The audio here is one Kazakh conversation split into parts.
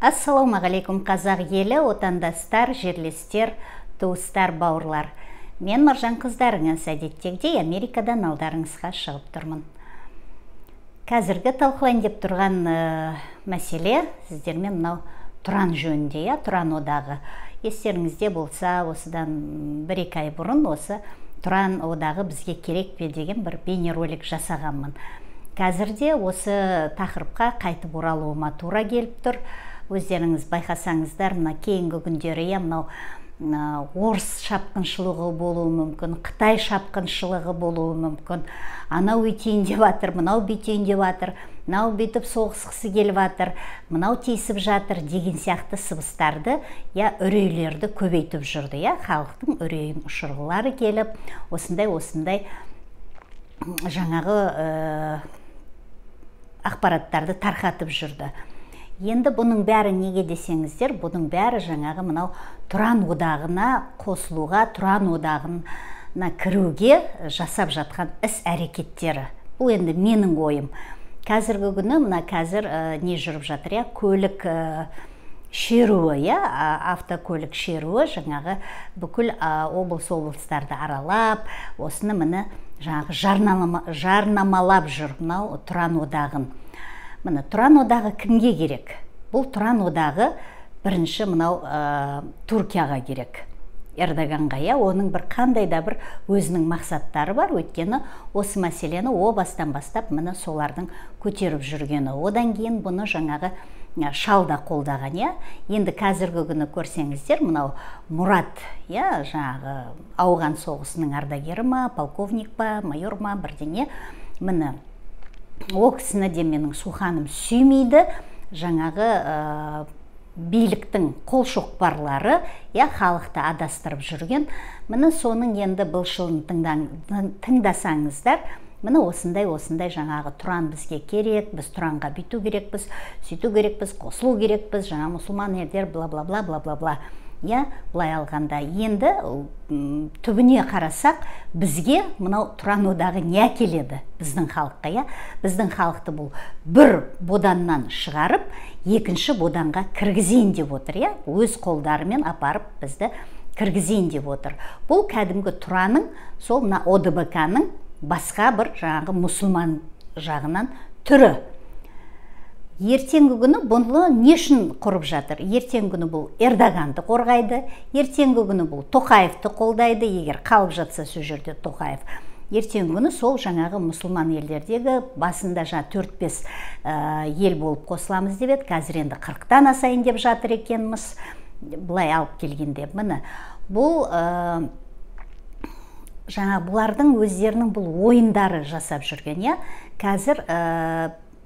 Ассалаумағалейкум, қазақ елі, отандастар, жерлестер, туыстар, бауырлар. Мен Маржан қыздарыңыз, әдеттегідей Америкадан алдарыңызға шығып тұрмын. Қазіргі талқылайын деп тұрған мәселе сіздермен мынау Тұран жөнінде, иә, Тұран одағы. Естеріңізде болса, осыдан 1-2 ай бұрын осы Тұран одағы бізге керек пе деген бір бейнеролик жасағанмын. Қазірде осы тақырыпқа қайтып оралуыма тура келіп тұр. Өздеріңіз байқасаңыздар, мына кейінгі күндері, иә, мынау орыс шапқыншылығы болуы мүмкін, қытай шапқыншылығы болуы мүмкін. Анау өйтейін деп жатыр, мынау бүйтейін деп жатыр, мынау бүйтіп соғысқысы келіп жатыр, мынау тиісіп жатыр деген сияқты сыбыстарды, я үрейлерді көбейтіп жүрді, иә, халықтың үрейін ұшырғылары келіп, осындай жаңағы ақпараттарды тарқатып жүрді. Енді бұның бәрі неге десеңіздер, бұның бәрі жаңағы мынау Тұран одағына қосылуға, Тұран одағына кіруге жасап жатқан іс әрекеттері. Бұл енді менің ойым. Қазіргі күні мына қазір не жүріп жатыр, иә, көлік шеруі, иә, автокөлік шеруі, жаңағы бүкіл облыс-облыстарды аралап, осыны міне жаңағы жарнамалап жүр мынау Тұран одағын. Міне, Тұран одағы кімге керек? Бұл Тұран одағы бірінші мынау Түркияға керек. Эрдоганға, иә, оның бір қандай да бір өзінің мақсаттары бар, өйткені осы мәселені о бастан бастап міне солардың көтеріп жүргені. Одан кейін бұны жаңағы шал да қолдаған, иә. Енді қазіргі күні көрсеңіздер, мынау Мұрат, иә, жаңағы Ауған соғысының ардагері ма, полковник па, майор ма, бірдеңе. Міне, ол кісіні де менің суханым сүймейді, жаңағы биліктің қол шоқпарлары, иә, халықты адастырып жүрген. Міне соның енді былшылын тыңдасаңыздар, міне осындай жаңағы Тұран бізге керек, біз Тұранға бүйту керекпіз, сөйту керекпіз, қосылу керекпіз, жаңа мұсылман елдер бла бла бла бла бла бла. Иә, былай алғанда енді түбіне қарасақ, бізге мынау Тұран одағы не әкеледі біздің халыққа, иә? Біздің халықты бұл бір боданнан шығарып, екінші боданға кіргізейін деп отыр, иә? Өз қолдарымен апарып бізді кіргізейін деп отыр. Бұл кәдімгі Тұраның, сол мына ОДБК-ның басқа бір жаңағы мұсылман жағынан түрі. Ертеңгі күні бұны не үшін құрып жатыр? Ертеңгі күні бұл Эрдоганды қорғайды, ертеңгі күні бұл Тоқаевты қолдайды, егер қалып жатса сол жерде Тоқаев. Ертеңгі күні сол жаңағы мұсылман елдердегі басында жаңа 4-5 ел болып қосыламыз деп еді, қазір енді 40-тан асайын деп жатыр екенбіз, былай алып келгенде. Міне, бұл жаңа бұлардың өздерінің бұл ойындары жасап жүрген, иә. Қазір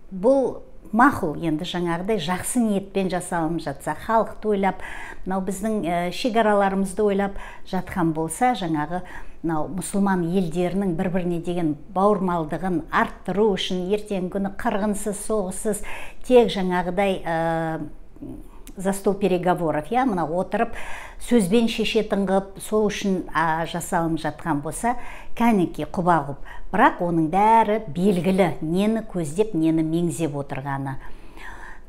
бұл мақұл, енді жаңағыдай жақсы ниетпен жасалынып жатса, халықты ойлап, мынау біздің шекараларымызды ойлап жатқан болса, жаңағы мынау мұсылман елдерінің бір-біріне деген бауырмалдығын арттыру үшін ертеңгі күні қырғынсыз, соғыссыз, тек жаңағыдай за стол переговоров, иә, мына отырып сөзбен шешетін қып, сол үшін жасалынып жатқан болса, кәнеки құба-құп. Бірақ оның бәрі белгілі, нені көздеп, нені меңзеп отырғаны.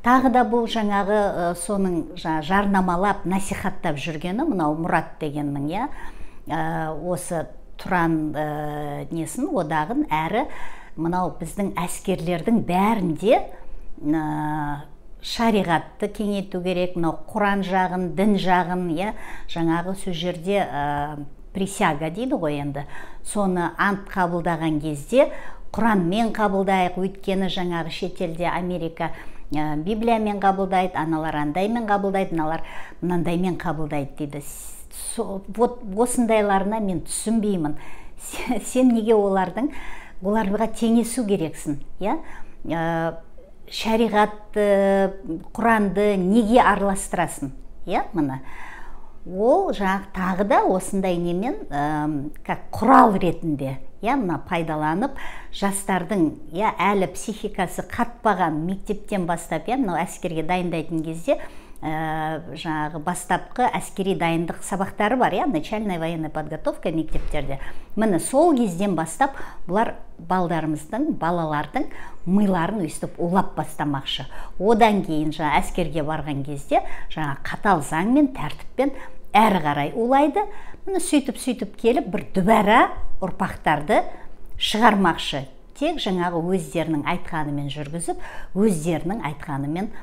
Тағы да бұл жаңағы соның жарнамалап, насихаттап жүргені, мынау Мұрат дегеннің, иә, осы Тұран несін, одағын, әрі мынау біздің әскерлердің бәрінде шариғатты кеңейту керек, мынау Құран жағын, дін жағын, иә, жаңағы сол жерде присяга дейді ғой енді, соны ант қабылдаған кезде Құранмен қабылдайық, өйткені жаңағы шетелде Америка Библиямен қабылдайды, аналар андаймен қабылдайды, мыналар мынандаймен қабылдайды дейді. Вот осындайларына мен түсінбеймін. Сен неге оларға теңесу керексің, иә? Шариғатты, Құранды неге араластырасың, иә, мына. Ол жаңағы тағы да осындай немен, как құрал ретінде, иә, мына пайдаланып, жастардың, иә, әлі психикасы қатпаған мектептен бастап, иә, мынау әскерге дайындайтын кезде Жаңағы бастапқы әскери дайындық сабақтары бар, иә, начальная военная подготовка мектептерде. Міне, сол кезден бастап бұлар балдарымыздың, балалардың миларын өйстіп улап бастамақшы. Одан кейін жаңа әскерге барған кезде жаңа қатал заңмен, тәртіппен әрі қарай улайды. Міне, сөйтіп-сөйтіп келіп бір дүбәра ұрпақтарды шығармақшы. Тек жаңағы өздерінің айтқанымен жүргізіп, өздерінің айтқанымен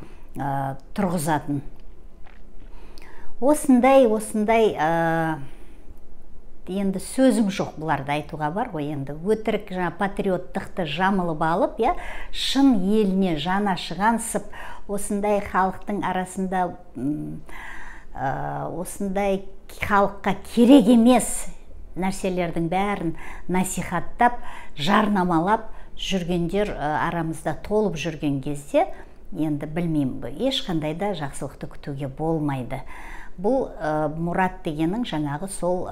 тұрғызатын. Осындай енді сөзім жоқ бұларды айтуға бар ғой. Енді өтірік жаңа патриоттықты жамылып алып, иә, шын еліне жаны ашығансып, осындай халықтың арасында осындай халыққа керек емес нәрселердің бәрін насихаттап, жарнамалап жүргендер арамызда толып жүрген кезде, енді білмеймін, ешқандай да жақсылықты күтуге болмайды. Бұл Мұрат дегенің жаңағы сол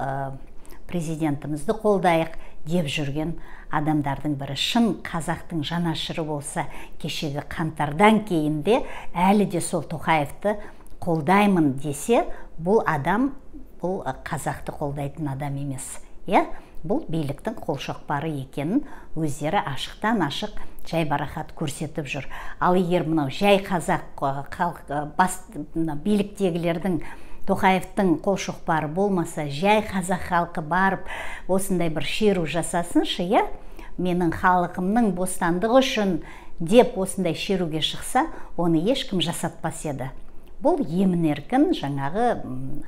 президентімізді қолдайық деп жүрген адамдардың бірі. Шын қазақтың жанашыры болса, кешегі қаңтардан кейін де әлі де сол Тоқаевты қолдаймын десе, бұл адам, бұл қазақты қолдайтын адам емес. Иә? Бұл биліктің қолшоқпары екенін өздері ашықтан ашық жайбарақат көрсетіп жүр. Ал егер мынау жай қазақ халық бас биліктегілердің, Тоқаевтың қолшоқпары болмаса, жай қазақ халқы барып осындай бір шеру жасасыншы, иә, менің халқымның бостандығы үшін деп осындай шеруге шықса, оны ешкім жасатпас еді. Бұл емін-еркін жаңағы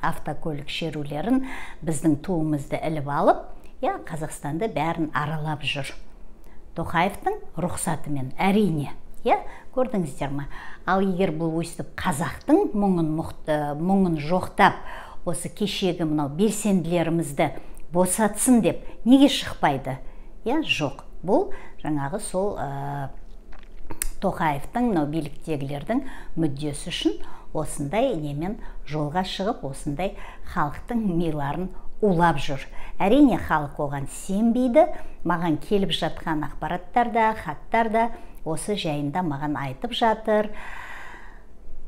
автокөлік шерулерін, біздің туымызды іліп алып, иә, Қазақстанды бәрін аралап жүр. Тоқаевтың рұқсатымен, әрине, иә, көрдіңіздер ме? Ал егер бұл өстіп қазақтың мұңын жоқтап, осы кешегі мынау белсенділерімізді босатсын деп неге шықпайды? Иә, жоқ. Бұл жаңағы сол Тоқаевтың, мынау биліктегілердің мүддесі үшін осындай немен жолға шығып, осындай халықтың миларын улап жүр. Әрине, халық оған сенбейді. Маған келіп жатқан ақпараттар да, хаттар да осы жайында маған айтып жатыр.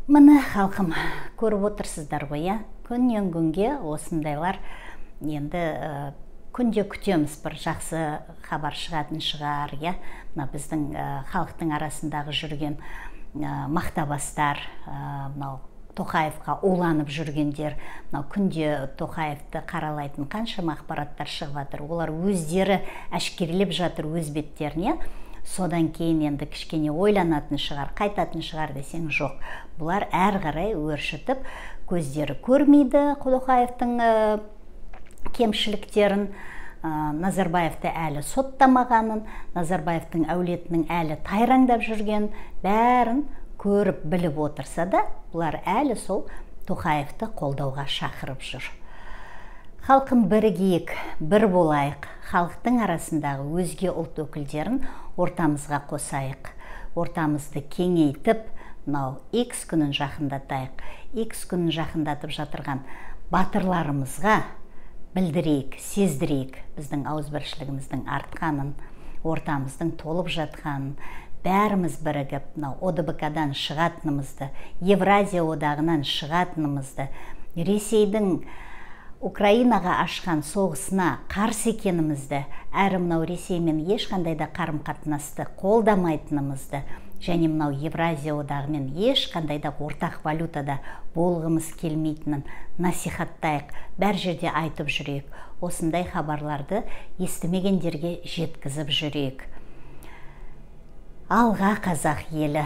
Міне, халқым, көріп отырсыздар ғой, иә? Күннен күнге осындайлар енді күнде күтеміз, бір жақсы хабар шығатын шығар, иә? Мына біздің халықтың арасындағы жүрген мақтабастар, мынау Тоқаевқа уланып жүргендер, мынау күнде Тоқаевты қаралайтын қаншама ақпараттар шығып жатыр. Олар өздері әшкерелеп жатыр өз беттеріне. Содан кейін енді кішкене ойланатын шығар, қайтатын шығар десең, жоқ. Бұлар әрі қарай өршітіп, көздері көрмейді Тоқаевтың кемшіліктерін, Назарбаевты әлі соттамағанын, Назарбаевтың әулетінің әлі тайраңдап жүрген, бәрін көріп біліп отырса да, бұлар әлі сол Тоқаевты қолдауға шақырып жүр. Халқым, бірігейік, бір болайық, халықтың арасындағы өзге ұлт өкілдерін ортамызға қосайық, ортамызды кеңейтіп, мынау X күнін жақындатайық. X күнін жақындатып жатырған батырларымызға білдірейік, сездірейік біздің ауызбіршілігіміздің артқанын, ортамыздың толып жатқанын, бәріміз бірігіп, мынау ОДБК-дан шығатынымызды, Евразия одағынан шығатынымызды, Ресейдің Украинаға ашқан соғысына қарсы екенімізді, әрі мынау Ресеймен ешқандай да қарым-қатынасты қолдамайтынымызды, және мынау Евразия одағымен ешқандай да ортақ валютада болғымыз келмейтінін насихаттайық, бәр жерде айтып жүрейік. Осындай хабарларды естімегендерге жеткізіп жүрейік. Алға, қазақ елі!